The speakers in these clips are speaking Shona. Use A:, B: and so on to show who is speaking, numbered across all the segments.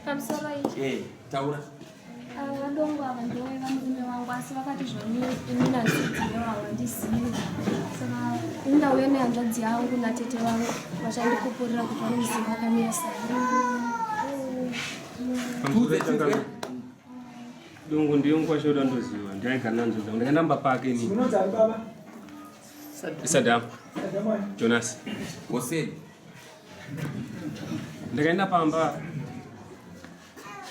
A: Pamusoro iyi.
B: Eh, taura.
A: Ava vadongo ava ndovaiva murume wangu asi vakati zvoni ini nadzidziyo havandizivi. Saka ini ndauya nehanzvadzi yangu natete vangu vachandipupurira kuti vanomuziva akamira sei.
B: Tuze, tuze.
C: Dongo ndiyo nguva shoda ndoziva ndiaigara nanzvadzi yangu ndakaenda mumba pake ini.
D: Unonzi ani baba?
C: Sadam. Jonas.
B: Hoseni.
C: Ndakaenda pamba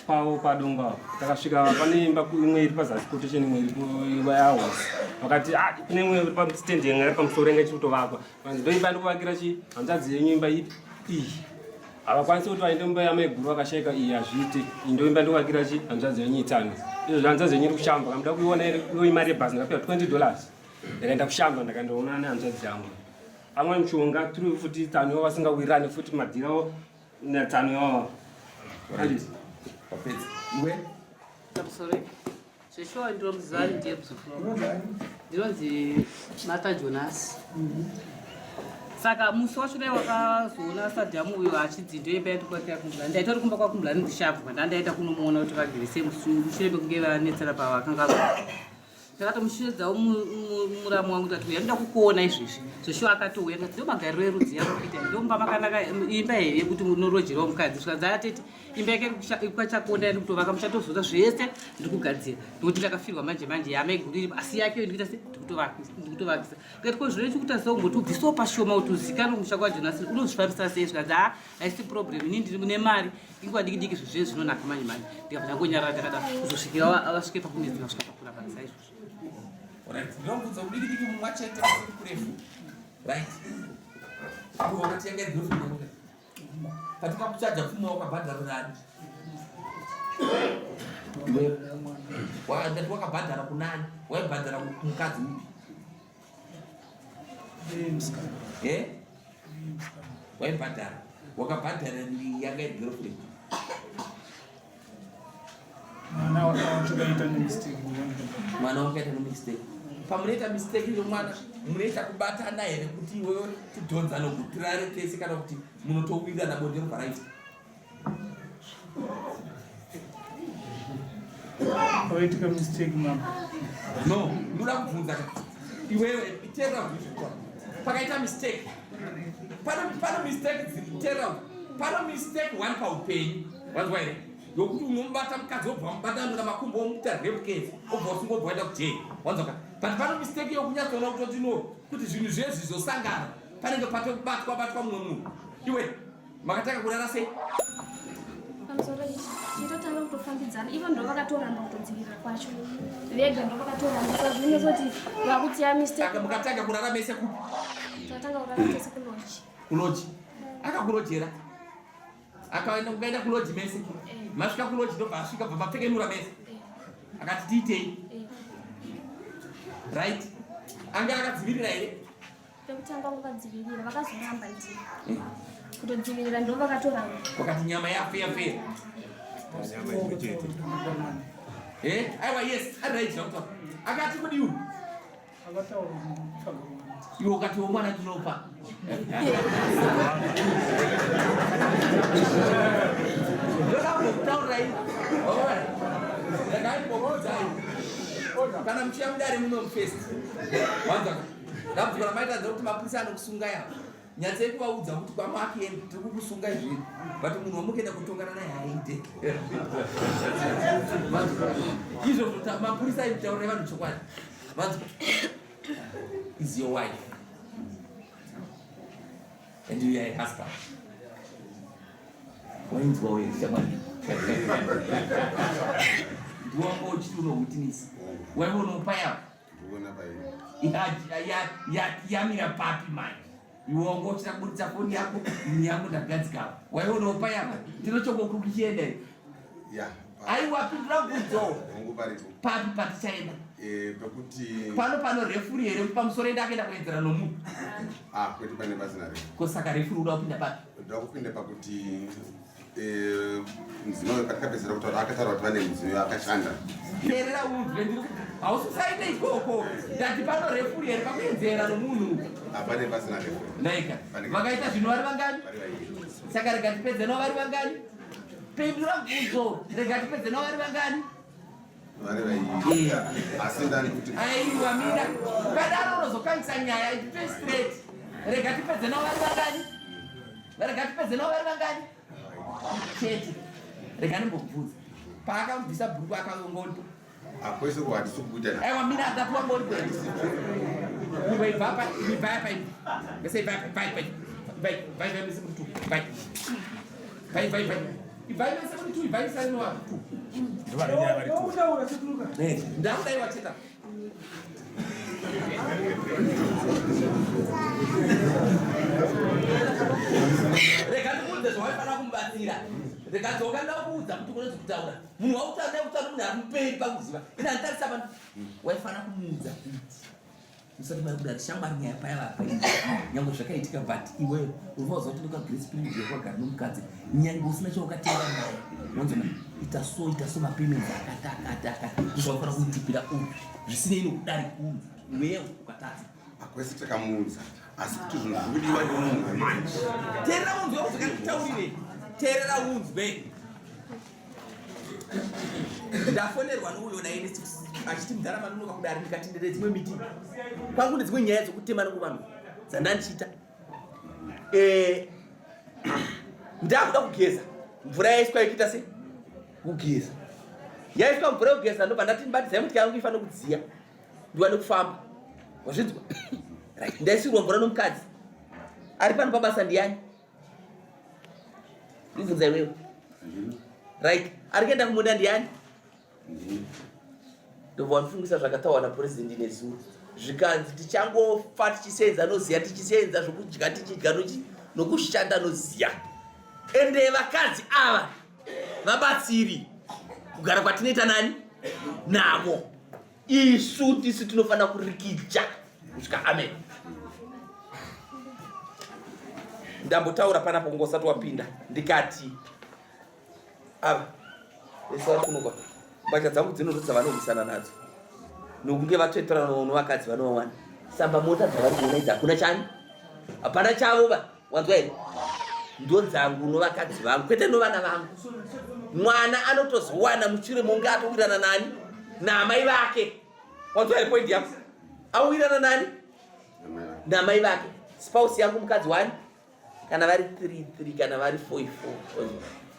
C: pavo padongo apo. Takasvika pane imba imwe iri pazasi quotation imwe iri imba yahosi. Vakati ah kune imwe iri pastand yanga iri pamusoro yanga ichikutovakwa. Vanzi ndoimba ndikuvakira chi hanzvadzi yenyu imba ipi iyi. Havakwanisi kuti vaende mumba yamaiguru vakashaika iyi hazviite. Iyi ndoimba ndikuvakira chi hanzvadzi yenyu itsano. Izvo hanzvadzi yenyu iri kushamba kamuda kuiona iri imari yebhazi ndakapiwa 20 dollars. Ndakaenda kushamba ndakandoona nehanzvadzi yangu. Amwe mushonga tiri futi tsano vasingawirirani futi madhirawo natsano yawo.
B: Right. Wapedza. Iwe?
E: Pamusoro. Zveshuwa ndinomuziva ndiye muzukuru. Ndinonzi Martha Jonas. Saka musi wacho dai wakazoona Sadhamu uyo achidzi ndoimba yatikuakira kumbulani. Ndaitori kumba kwakumbulani kushabwa ndandaita kunomuona kuti vagere sei mushure mekunge vanetsana pavakanga Ndakatomusheedzawo muramu wangu ndikati uya ndoda kukuona izvezvi. Zveshuwa akatouya ndikati ndo magariro erudzi yakuita ndomba makanaka imba here yekuti unorojerawo mukadzi zvikanzi atete imba yake kwachakonda iri kutovaka muchatozoda zvese ndiri kugadzira nekuti ndakafirwa manje manje yamaiguru iripo asi yake ndikuita se ndikutovakisa ndikati ko zvinoita kuti aziva kungoti ubvisewo pashoma kuti uzikanwe kumusha kwajonasi unozvifambisa sei zvikanzi haa haisi problem ini ndiri mune mari inguva diki diki zvezve zvinonaka manje manje ndikabva ndangonyarara ndakadaro kuzosvikira vasvike pakunetsa vasvika pakuramba saizvozvo
B: Right. Ndinobvunza kudiki diki mumwa chete kusiri kurefu. Right. Apo wakati yanga iri girlfriend yako. Patikakuchaja pfuma wakabhadhara nani? Iwe. Ndati wakabhadhara kunani? Waibhadhara kumukadzi upi? Eh? Waibhadhara. Wakabhadhara yanga iri girlfriend.
D: Mwana wakaita nemistake.
B: Mwana wakaita nemistake. Pamunoita mistake yomwana munoita kubatana here kuti iwewe tidhonzano kutirare tese kana kuti munotowirirana bonde robva raita?
D: Pawaitika mistake mama.
B: No, ndoda kubvunza ka. Iwewe tera kuzvikora. Pakaita mistake. Pano pano mistake dziri tera. Pano mistake one paupenyu. Wanzwa here? Yokuti unomubata mukadzi wobva wamubata ndoda makumbo womuita rape case obva wasungwa obva waenda kujeri. Wanzwa ka? But pano mistake yokunyatsoona kutoti no kuti zvinhu zvezvi zvosangana panenge patobatwa batwa mumwe munhu. Iwe Makatanga kurara sei?
A: Pamusoro chitotanga kutofambidzana ivo ndo vakatoramba kutodzivirira kwacho vega ndo vakatoramba saka zvinozoti vakutsiya mistake.
B: Mukatanga kurara mese kupi?
A: Takatanga kurara tese kuloji.
B: Kuloji. Akakurojera. Akaenda kukaenda kuloji mese. Eh. Masvika kuloji ndobva asvika bva mapfekenura mese. Eh. Akati tiitei. Eh. Right. Anga akadzivirira here?
A: Pekutanga vakadzivirira vakazoramba ndi eh. kutodzivirira ndo vakatoramba
B: wakati nyama yafeya feya eh aiwa yes ari right zvakutaura akati kudiwa iwe ukati womwana tinopa ndokambokutaurirai ndakaimbokudai kana muchiya mudare muno mufest wanzaka Dambudziko ramaita ndekuti mapurisa anokusungai apa. Nyatsei kuvaudza kuti kwamakuenda tiri kukusungai zvino. But munhu wamukuenda kutongana naye haaite. Izvozvo mapurisa aitaurira vanhu chokwadi. Vanzwa. is your wife and you are a husband. Wainzwa uye shamwari. Ndiwanga uchiti unohutinisa. Waive unopaya. Yamira papi manje. Iwe wanga uchida kuburitsa foni yako, ini yangu ndagadzika. Waive unopaya. Ndinochongo kuri kuchienda. Aiwa pindura bvunzo. Papi patichaenda.
F: Eh, pekuti
B: pano pano refuri here kuti pamusoro enda akaenda kuedzera nomunhu
F: ah kwete pane pasina refu
B: ko saka refuri uda kupinda papi
F: uda kupinda pakuti eh, mudzimai uyu patikapedzera kutaura akataura kuti vane mudzimai akashanda
B: teerera unzwe ndiri hausisaite ikoko ndati pano refuri here pakuenzera nomunhu
F: ah, pane pasina refu
B: naika vakaita zvinhu vari vangani saka rega tipedze navo vari vangani pindura bvunzo rega tipedze navo vari vangani Aiwa mira ukadaro unozokangisa nyaya itipe straight. Rega tipedze navo vari vangani? Rega tipedze navo vari vangani? Chete. Rega ndimbokubvunza. Paakamubvisa bhuruku akangongoni.
F: Akwese ko hatisi kuita.
B: Aiwa mira ndapiwa ngoni kwete. Iwe ibva pa, ibva pa. Bese ibva pa, ibva. Ibva, ibva, ibva, ibva. Ibva, ibva, ibva. Ibvai mese muri tu, ibvai sani wa tu. Ndakudai wacheta. Rega ndikuudze zvawaifanira kumubatsira. Rega dzoka ndakuudza kuti unonzi kutaura. Munhu wautaura naye kutaura munhu ari muperi pakuziva. Ina nditarisa pano. Waifanira kumuudza kuti Usati mai kudari shamwari nyaya paya vapa nyangwe zvakaitika but iwe unofanira kuziva kuti ndika grace period yakwagara nomukadzi nyangwe usina chawakatenga naye wanzona ita so ita so mapayments akati akati akati ndozvaufanira kumutipira uyu zvisinei nokudari uyu iwewe ukatadza
F: akwese takamuudza asi kuti zvinhu zvikudiwa nemunhu manje
B: teerera unzwe kuzokatitaurire teerera unzwe ndafonerwa nouyo naye achiti mudhara manonoka kudare ndikati ndine dzimwe miti kwangu nedzimwe nyaya dzokutema nokuvanhu dzandandichiita eh, ndakuda kugeza mvura yaiswa yekuita se kugeza yaiswa mvura yekugeza ndobva ndati ndibatidzai mutya yangu ifanira kudziya ndiwane kufamba wazvinzwa right ndaisirwa mvura nomukadzi ari pano pabasa ndiyani ndibvunza iwewe right ari kuenda kumunda ndiyani ndobva wandifungisa zvakataurwa napurezidendi nezuro zvikanzi tichangofa tichisenza noziya tichisenza zvokudya tichidya nokushanda noziya ende vakadzi ava vabatsiri kugara kwatinoita nani navo isu tisu tinofanira kurikicha kusvika amen ndambotaura panapo ngosati wapinda ndikati ava vese vari kunokwa mbatya dzangu dzinozo dzavanorwisana nadzo nokunge vatoitorana novakadzi vanovawana samba mota dzavari kuona idzi hakuna chani hapana chavo va wanzwa here ndodzangu novakadzi vangu kwete novana vangu mwana anotozowana mushure monge atowirana nani naamai vake wanzwa here point yako awirana nani naamai vake spouse yangu mukadzi wani kana vari 3 3 kana vari 4 4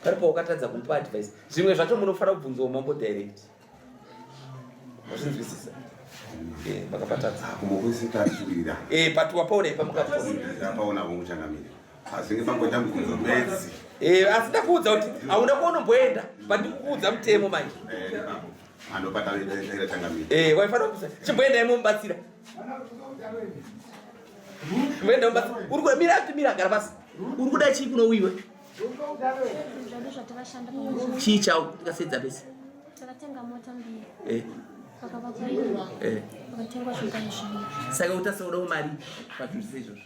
B: pari paukatadza kumupa advice zvimwe zvacho munofanira kubvunzawo mambo direct Mazvinzwisisa? Eh, makapatadza.
F: Kumbokuisi tasvira.
B: Eh, but wapaona ipa mukapona.
F: Tapaona hongu changamire. Asi ngepangoita mubvunzo bedzi.
B: Eh, asi ndakuudza kuti hauna kwaunomboenda, but ndikukuudza mutemo manje.
F: Eh, ipapo. Andopata ira changamire.
B: Eh, waifanira kusa. Chimboenda imomubatsira. Chimboenda mubatsira. Uri kuda mira mira gara pasi. Uri kuda chii kuno uiwe? Chii chawo tikasedza pese?
A: Takatenga mota mbiri.
B: Eh.
A: Pakavakwa imba.
B: Eh.
A: Pakatengwa zvigayo zviviri.
B: Saka utasodawo mari pazvinhu zvese izvozvo.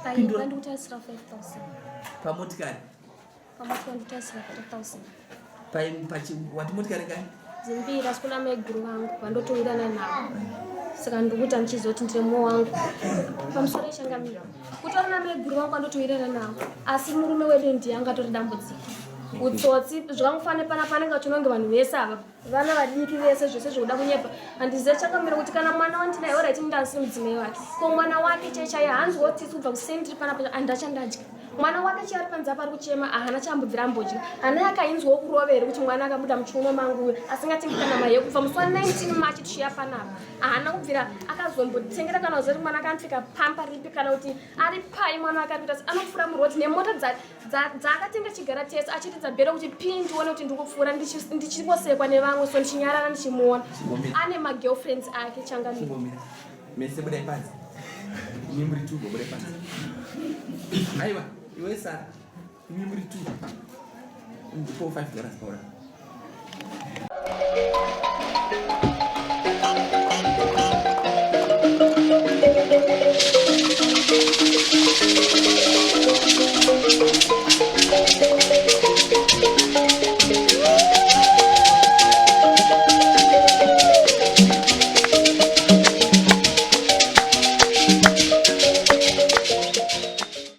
A: Paimba ndikutarisira 5000.
B: Pamotikari.
A: Pamotikari ndikutarisira 3000.
B: Pai pachi wati motikari ngani?
A: Dzimbiri asi kuna maiguru vangu vandotowirirana navo. Saka ndikuti andichizoti ndire mumwe wangu. Pamusoro ichangamira. Kutori namaiguru vangu vandotowirirana navo. Asi murume wedu ndiye angatori dambudziko. Utsotsi zvakangofanira pana panenge achinonge vanhu vese ava vana vadiki vese zvese zvekuda kunyepa handizive changamira kuti kana mwana wandinaye orit ndasiri mudzimai wake ko mwana wake chaichaiye hanzwo tsitsi kubva kuseni tiri panapa handachandadya. Mwana wake chiari panze apa ari kuchema, ahana chaambobvira ambodya. Hana yakainzwawo kurova here kuti mwana akabuda muchiuno mangu uyo asingatengi kana mari yekubva musi wa 19 March tichiya panapa. Ahana kubvira akazombotengera kana kuziva kuti mwana akanopfeka pampa ripi kana kuti ari pai mwana wake ari kuita anopfuura muroad nemota dzaakatenga chigara tese achiridza bhero kuti pii ndione kuti ndikupfuura ndichingosekwa nevamwe so ndichinyarara ndichimuona ane magirlfriends ake changamire.
B: Mese budai panze. Imi muri two budai panze. Aiwa, iwe Sara. Imi muri two. Ndipo $5 paura.